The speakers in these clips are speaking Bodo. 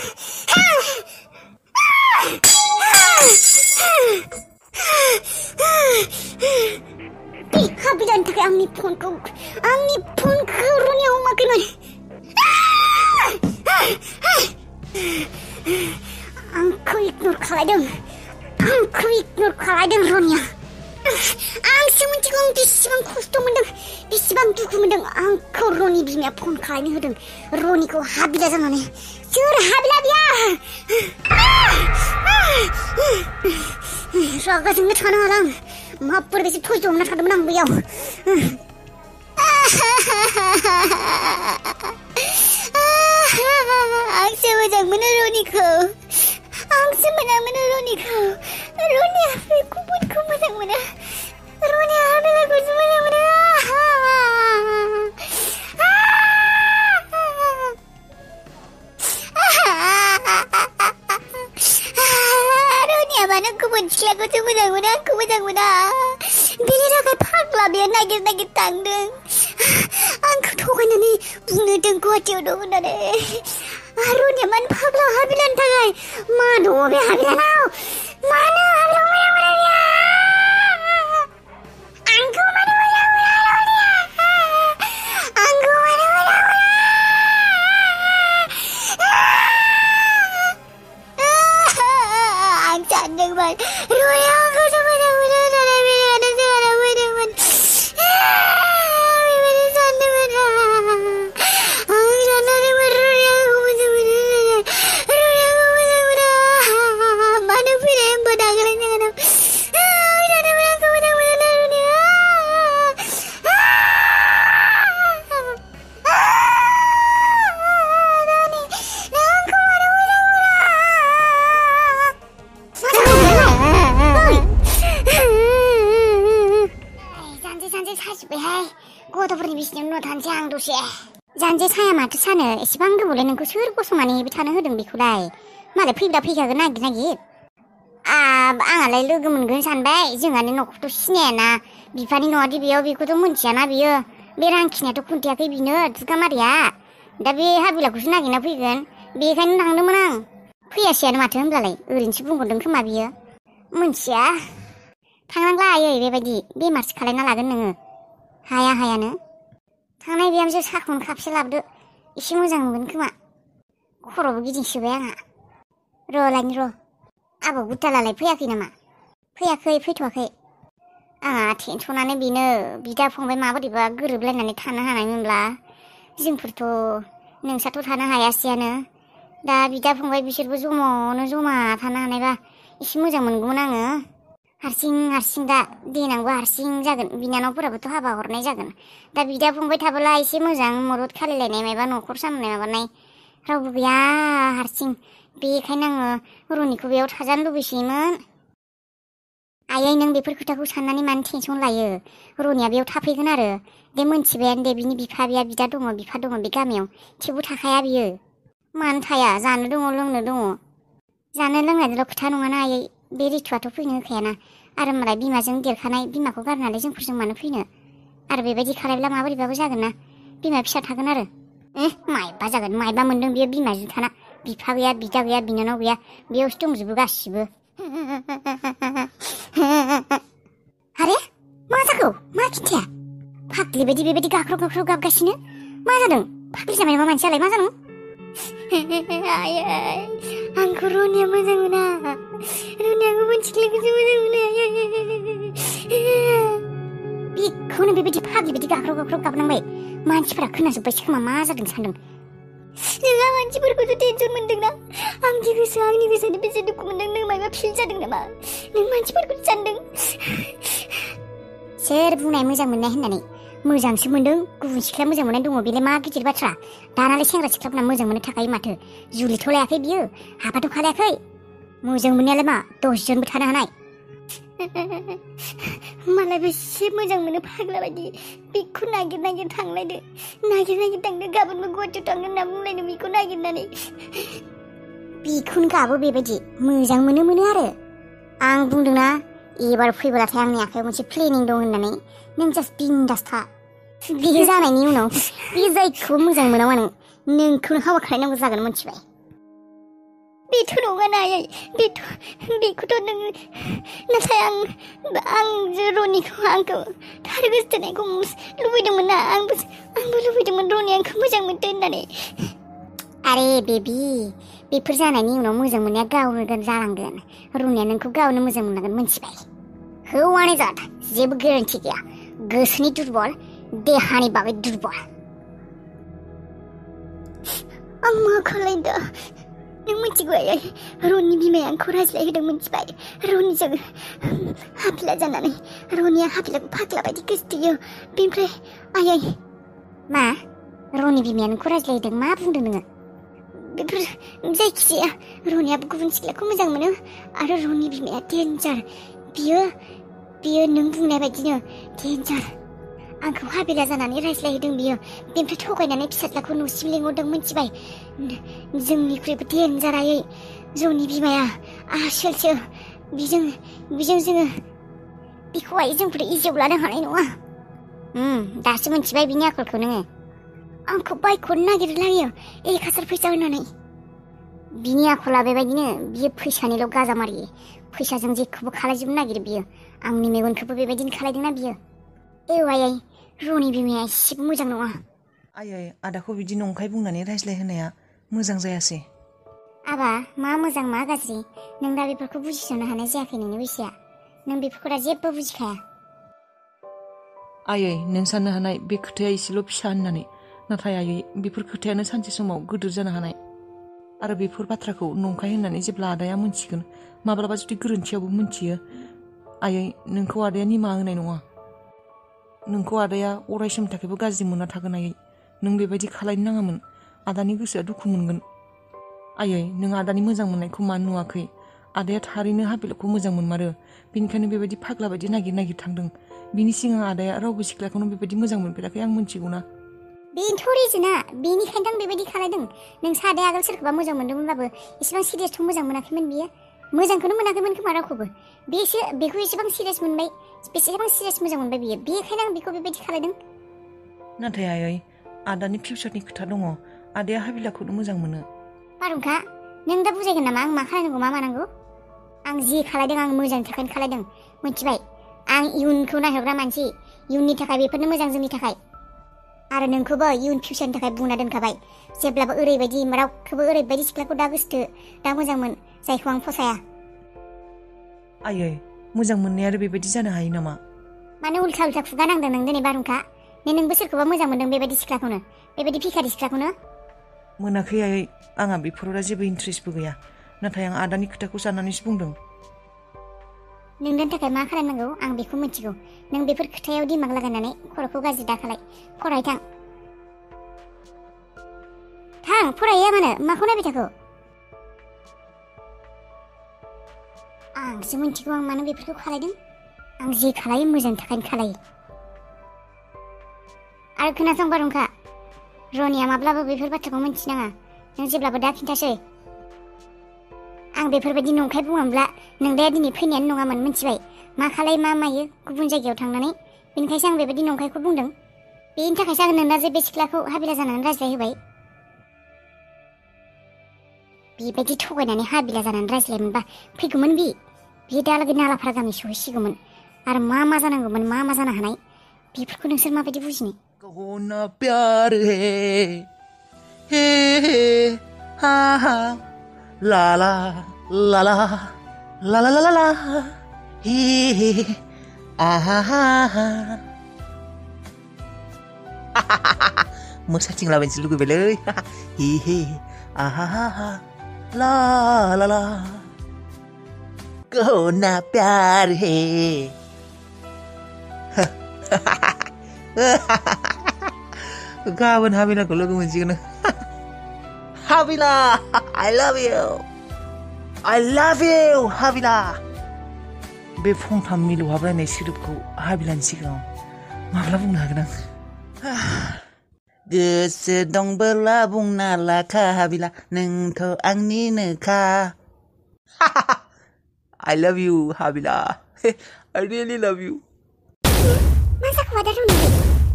이 하비란 थाखाय आंनि फनखौ रनिया हमाखैमोन। आंखौ इगनर खालायदों रनिया। आंसो मिथिगौ आं बेसेबां खस्थ' मोनदों, बेसेबां दुखु मोनदों। आंखौ रनि बिमाया फन खालायनो होदों, रनिखौ हाबिला जानानै। सोर हाबिला बिया? रागाजोंनो थानो हाला आं। माबोरैसो धैर्य हमना थादोंमोन आं बैयाव। आंसो मोजां मोनो रनिखौ। रनिया बे गुबुनखौ मोजां मोनो। रनिया हाबिलाखौसो मोजां मोनो। रनिया मानो गुबुन सिख्लाखौसो मोजां मोनो, आंखौ मोजां मोना? बेनि थाखाय फाग्ला बेयो नागिर थांदों। आंखौ थगायनानै बुंदों गुवाहाटियाव दं होननानै। रनिया मानो फाग्ला हाबिलानि थाखाय? मा दङ बे हाबिलानाव? मानो हाबिलाखौ मोजां मोनो बियो? आंखौ मानो मोजां मोना रनिया? आंखौ मानो मोजां मोना? आं सानदोंमोन रनिया आंखौसो मोजां मोनो होननानै। बेनिखायनो जोंहानाव फैदोंमोन। बेबायदि सानदोंमोन आं। साननानैमोन रनिया आंखौ मोजां मोनो होननानै। रनियाखौ मोजां मोना। मानो फैनाय होनबा दाखालि जोंहानाव? सानदोंमोन आंखौ मोजां मोनो होनना रनिया। जानजे साजोब्बायहाय। गथ'फोरनि बिसिनायाव नुना थानोसै आं दसे। जानजे साया माथो सानो? एसेबां गोबावलाय नोंखौ सोर गसंनानै थानो होदों बेखौलाय? मालाय फैब्ला फैखागोन नागिर। आंहालाय लोगो मोनगोन सानबाय। जोंहानि न'खौथ' सिनायाना। बिफानि न'आदि बेयाव, बेखौथ' मोनथियाना बियो। बे रांखिनायाथ' खोन्थायाखै बिनो, दुगामारिया। दा बे हाबिलाखौसो नागिरना फैगोन। बेखायनो थांदोंमोन आं। फैयासैयानो माथो होनब्लालाय। ओरैनोसो बुंहरदों खोमा बियो। मोनथिया। थांनांला आयै, बेबायदि बेमारसो खालायना लागोन नोङो। हायानो। थांनाय बिहामजो साहाखौनो खापसे लाबोदो। एसे मोजां मोनगोन खोमा। खर'बो गिदिंसोबाय आंहा। लायनि र'। आबौ गुथालालाय फैयाखै नामा? फैथ'वाखै। आंहा टेनसनानो बेनो। बिदा फंबाय माबोरैबा गोरोबलायनानै थानो हानायमोनब्ला। जोंफोरथ' नोंसाथ' थानो हायासैयानो। दा बिदा फंबाय बिसोरबो जमा थानो हानायबा एसे मोजां मोनगौमोन आङो। हारसिं दा देनांबो हारसिं जागोन। बिनानावफोराबोथ' हाबा हरनाय जागोन। दा बिदा फंबाय थाबोला एसे मोजां मदद खालायलायनाय, माबा न'खर सामलायनाय माबानाय। रावबो गैया, हारसिं। बेखायनो आङो रनिखौ बेयाव थाजानो लुबैसोयोमोन। आयै, नों बेफोर खोथाखौ साननानै मानो टेनसन लायो? रनिया बेयाव थाफैगोन आरो। दे मोनथिबायानो दे, बिनि बिफा बिदा दङ, बिफा दङ बे गामियाव। थेवबो थाखाया बियो। मानो थाया? जानो दङ, लोंनो दङ। जानो लोंनायनिल' खोथा नङाना आयै। बे रितुआथ' फैनो होखायाना। आरो मालाय बिमाजों देरखानाय, बिमाखौ गारनानै जोंफोरजों मानो फैनो? आरो बेबायदि खालायब्ला माबोरैबाबो जागोन ना। बिमा फिसा थागोन आरो। मायबा जागोन, मायबा मोनदों बियो बिमाजों थाना। बिफा गैया, बिदा गैया, बिनानाव गैया। बेयावसो दंजोबो गासिबो। आरे मा जाखो? मा खिन्थाया? फाग्लि बायदि बेबायदि गाख्राव गाबगासिनो। मा जादों? फाग्लि जाबाय नामा मानसियालाय? मा जादों? आयै, आंखौ रनिया मोजां मोना। रनिया गुबुन सिख्लाखौसो मोजां मोनो। बेखौनो बेबायदि फाग्लि बायदि गाख्राव गाबनांबाय। मानसिफोरा खोनाजोब्बायसो खोमा। मा जादों सानदों? नोंहा मानसिफोरखौसो टेनसन मोनदोंना? आंनि गोसोआनो बेसे दुखु मोनदों। नों मायबा फिल जादों नामा? नों मानसिफोरखौसो सानदों। सोर बुंनाय मोजां मोननाय होननानै? मोजांसो मोनदों। गुबुन सिख्ला मोजां मोननाय दङ, बेलाय मा गिदिर बाथ्रा? दानालाय सेंग्रा सिख्लाफोरना मोजां मोननो थाखायो माथो। जुलिथ' लायाखै बियो, हाबाथ' खालायाखै। मोजां मोननायालाय मा 10 जनबो थानो हानाय। मालाय बेसे मोजां मोनो फाग्ला बायदि। बेखौ नागिर थांलायदो। नागिर थांदो। गाबोनबो गुवाहाटियाव थांगोन होनना बुंलायनो बेखौ नागिरनानै। बेखौनो गाबो बेबायदि। मोजां मोनो आरो। आं बुंदोंना एबार फैब्लाथाय आंनि आखायाव मोनसे प्लेनिं दं होननानै। नों जास्ट बिन्दास था। बियो जानायनि उनाव बे जायखौबो मोजां मोना मानो नोंखौनो हाबा खालायनांगौ जागोन, मोनथिबाय? बेथ' नङा नायै बेखौथ' नों नाथाय आं रनिखौ आंखौ थार गोसोथोनायखौ लुबैदोंमोन ना आंबो लुबैदोंमोन रनि आंखौ मोजां मोनदों होननानै आरे बेबि बेफोर जानायनि उनाव मोजां मोननाया गावनो जालांगोन रनिया नोंखौ गावनो मोजां मोननांगोन मोनथिबाय हौवानो जात जेबो गोरोन्थि गैया गोसोनि दुरबल देहानि बागै दुरबल आं मा खालायदों नों मिथिगौ आयै रनि बिमाया आंखौ रायज्लायहोदों मिथिबाय रनिजों हाफिला जानानै रनिया हाफिलाखौ फाग्ला बायदि गोसोथोयो बेनिफ्राय आयै मा रनि बिमाया नोंखौ रायज्लायहोदों मा बुंदों नोङो बेफोर जायखिजाया रनियाबो गुबुन सिख्लाखौ मोजां मोनो आरो रनि बिमाया डेन्जार बियो नों बुंनाय बायदिनो डेन्जार आंखौ हाबिला जानानै रायज्लायहोदों बियो बेनिफ्राय थगायनानै फिसाज्लाखौ न'सिम लिंहरदों मिथिबाय जोंनिख्रुइबो डेन्जारायै रनि बिमाया आसोलसो बिजों जोङो बिखौहाय जोंफोर इजियाव लानो हानाय नङा दासो मिथिबाय बिनि आखलखौ नोङो आंखौ बायख'नो नागिरलायो एक हाजार फैसा होनानै बिनि आखला बेबायदिनो बियो फैसानिल' गाजा मारियो फैसाजों जेखौबो खालायजोबनो नागिरो बियो आंनि मेगनखौबो बेबायदिनो खालायदोंना बियो आयै रनि बिमाया एसेबो मोजां नङा आयै आदाखौ बिदि नंखाय बुंनानै रायज्लायहोनाया मोजां जायासै आबा मा मोजां मा गाज्रि नों दा बेफोरखौ बुजिस'नो हानाय जायाखै नोंनि बैसोआ नों बेफोरखौ दा जेबो बुजिखाया आयै नों साननो हानाय बे खोथाया एसेल' फिसा होननानै नाथाय आयै बेफोर खोथायानो सानसे समाव गिदिर जानो हानाय आरो बेफोर बाथ्राखौ नंखाय होननानै जेब्ला आदाया मोनथिगोन माब्लाबा जुदि गोरोन्थियावबो मोनथियो आयै नोंखौ आदाया निमाहा होनाय नङा नोंखौ आदाया अरायसमनि थाखायबो गाज्रि मोनना थागोन आयै नों बेबायदि खालायनो नाङामोन आदानि गोसोआ दुखु मोनगोन आयै नों आदानि मोजां मोननायखौ मानो नुवाखै आदाया थारैनो हाबिलखौ मोजां मोनमारो बेनिखायनो बेबायदि फाग्ला बायदि नागिर थांदों बिनि सिगां आदाया रावबो सिख्लाखौनो बेबायदि मोजां मोनफेराखै आं मिथिगौना बेनोथ' रिजोना बेनिखायनो आं बेबायदि खालायदों नों सादाया आगोल सोरखौबा मोजां मोनदोंमोनब्लाबो एसेबां सिरियासथ' मोजां मोनाखैमोन बियो मोजांखौनो मोनाखैमोन खोमा रावखौबो बेखौ एसेबां सिरियास मोनबाय बेसेबां सिरियास मोजां मोनबाय बियो बेखायनो आं बेखौ बेबायदि खालायदों नाथाय आयै आदानि फिउचारनि खोथा दङ आदाया हाबिलाखौनो मोजां मोनो बारहुंखा नों दा बुजायगोन नामा आं मा खालायनांगौ मा मानांगौ आं जि खालायदों आं मोजांनि थाखायनो खालायदों मिथिबाय आं इयुनखौ नायहरग्रा मानसि इयुननि थाखाय बेफोरनो मोजां जोंनि थाखाय आरो नोंखौबो इयुन फिउचारनि थाखाय बुंना दोनखाबाय जेब्लाबो ओरैबायदि रावखौबो ओरैबायदि सिख्लाखौ दा गोसोथो दा मोजां मोन जायखौ आं फसाया आयै मोजां मोननाया आरो बेबायदि जानो हायो नामा मानो उल्था खुगा नांदों नों दिनै बारहुंखा नोंबो सोरखौबा मोजां मोनदों बेबायदि सिख्लाखौनो बेबायदि भिखारि सिख्लाखौनो मोनाखै आयै आंहा बेफोराव दा जेबो इन्ट्रेस्टबो गैया नाथाय आं आदानि खोथाखौ साननानैसो बुंदों नोंनि थाखाय मा खालामनांगौ आं बेखौ मिथिगौ नों बेफोर खोथायाव दिमाग लागायनानै खर'खौ गाज्रि दाखालाय फराय थां फराया मानो माखौ नायबाय थाखो आंसो मिथिगौ आं मानो बेफोरखौ खालायदों आं जे खालायो मोजांनि थाखायनो खालायो आरो खोनासं बारहुंखा रनिया माब्लाबो बेफोर बाथ्राखौ मिथिनाङा नों जेब्लाबो दा खिन्थासै आं बेफोरबायदि नंखाय बुङामब्ला नोंदाया दिनै फैनायानो नङामोन मिथिबाय मा खालाय मा मायो गुबुन जायगायाव थांनानै बेनिखायसो आं बेबायदि नंखायखौ बुंदों बेनि थाखायसो आं नोंना जे बे सिख्लाखौ हाबिला जानानै रायज्लायहोबाय बेबायदि थगायनानै हाबिला जानानै रायज्लायमोनबा फैगौमोन बियो दालागै नालाफारा गामि सहैसिगौमोन आरो मा जानांगौमोन मा जानो हानाय बेफोरखौ नोंसोर माबायदि बुजिनो कहना प्यार हे हा हा ला ला ला ला ला ला ला ला हे आहा हा हा मोसाथिंलाबायनोसो लुगैबायलै हे आहा हा ला ला ला कहना प्यार हे गाबोन हाबिलाखौ लोगो मोनसिगोन हाबिला I love you हाबिला बे फंथाम मिलौहाबलायनाय सोदोबखौ हाबिलानि सिगाङाव माब्ला बुंनो हागोन आं गोसो दंबोला बुंना लाखा हाबिला नोंथ' आंनिनोखा I love you हाबिला I really love you मा जाखो आदा रनिया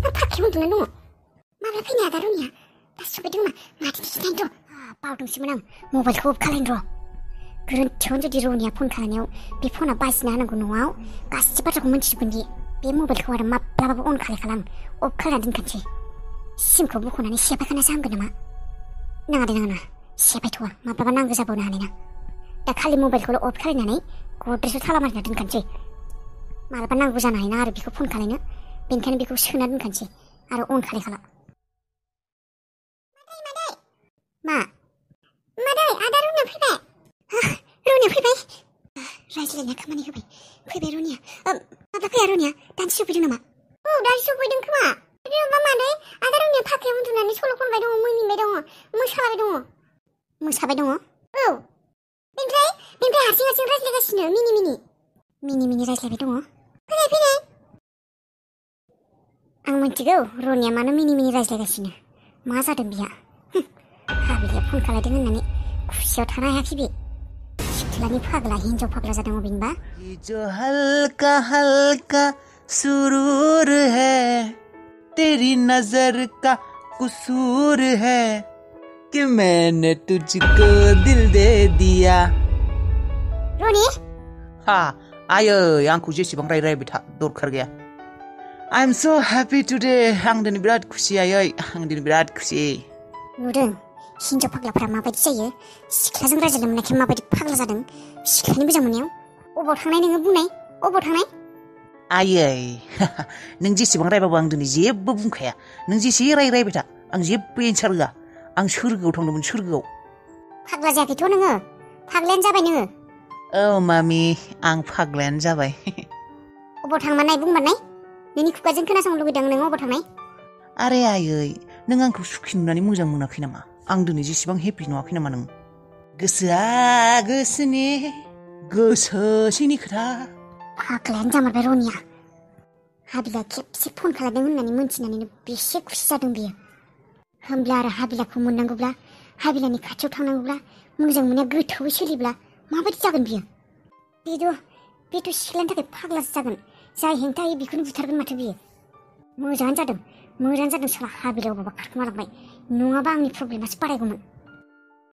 मा फाखि उन्दुना दङ माब्ला फैनो आदा रनिया दा सफैदों मा माथो खिथानो र' बावदोंसोमोन आं मबाइलखौ अफ खालायनो र' गोरोन्थियावनो जुदि रनिया फन खालामनायाव बे फना बाजिना होनांगौ न'आव गासिबो बाथ्राखौ मिन्थिजोबगोन दि बे मबाइलखौ आरो माब्लाबाबो अन खालाम अफ खालामना दोनखानोसै सिमखौ बख'नानै सेफायखानासो हामगोन नामा नाङा दे नाङा सेफायथ'वा माब्लाबा नांगौ जाबावनो हानाय ना दा खालि मबाइलखौल' अफ खालामनानै गद्रेजाव ताला मारिना दोनखानोसै मालाबा नांगौ जानो हायोना आरो बेखौ फन खालामनो बेनिखायनो बेखौ सोना दोनखानोसै आरो अन खाला मा मादै आदा रनिया फैबाय रनिया फैबाय रायज्लायनाया खामानि होबाय फैबाय रनिया माब्ला फैया रनिया दानसे सफैदों नामा औ दानसे सफैदों खोमा जेनेबा मादै आदा रनिया फाख्रियाव उन्दुनानै सल' खनबाय दङ मिनिबाय दङ मोसाबाय दङ औ बेनिफ्राय हारसिं रायज्लायगासिनो मिनि रायज्लायबाय दङ फैनाय आं मिन्थिगौ रनिया मानो मिनि रायज्लायगासिनो मा जादों बिहा हाबिलिया फन खालायदों होननानै खुसियाव थानो हायाखै बे सिख्लानि फाग्ला हिन्जाव फाग्ला जादों अबेनबा जो हल्का हल्का सुरूर है तेरी नजर का कुसूर है कि मैंने तुझको दिल दे दिया रनि हा आयै आंखौ जेसेबां रायरायबाय था दरखार गैया आइ एम सो हेपि टुडे आं दिनै बिराद खुसि आयै आं दिनै बिराद खुसि नुदों हिन्जाव फाग्लाफोरा माबायदि जायो सिख्लाजों रायज्लायनो मोननायखाय माबायदि फाग्ला जादों सिख्लानि मोजां मोननायाव अबाव थांनाय नोङो बुंनाय अबाव थांनाय आयै नों जेसेबां रायबाबो आं दिनै जेबो बुंखाया नों जेसे रायरायबाय था आं जेबो एन्सार होआ आं सोरगोआव थांदोंमोन सोरगोआव फाग्ला जायाखैथ' नोङो फाग्लायानो जाबाय नोङो औ मामि आं फाग्लायानो जाबाय अबाव थांमारनाय बुंमारनाय नोंनि खुगाजों खोनासंनो लुगैदों नों अबाव थांनाय आरे आयै नों आंखौ सुखि नुनानै मोजां मोनाखै नामा आं दिनै जेसेबां हेपि नुवाखै नामा नों गोसोआ गोसोनि गोसो सिंनि खोथा फाग्लायानो जामारबाय रनिया हाबिला खेबसे फन खालामदों होननानै मोनथिनानैनो बेसे खुसि जादों बियो होमब्ला आरो हाबिलाखौ मोननांगौब्ला हाबिलानि खाथियाव थांनांगौब्ला मोजां मोननाया गोथौवै सोलिब्ला माबायदि जागोन बियो बेथ' सिख्लानि थाखाय फाग्लासो जागोन जाय हेंथा होयो बेखौनो बुथारगोन माथो बियो मोजाङानो जादों साला हाबिलायाव बाबा खारखोमालांबाय नङाबा आंनि प्रब्लेमासो बारायगौमोन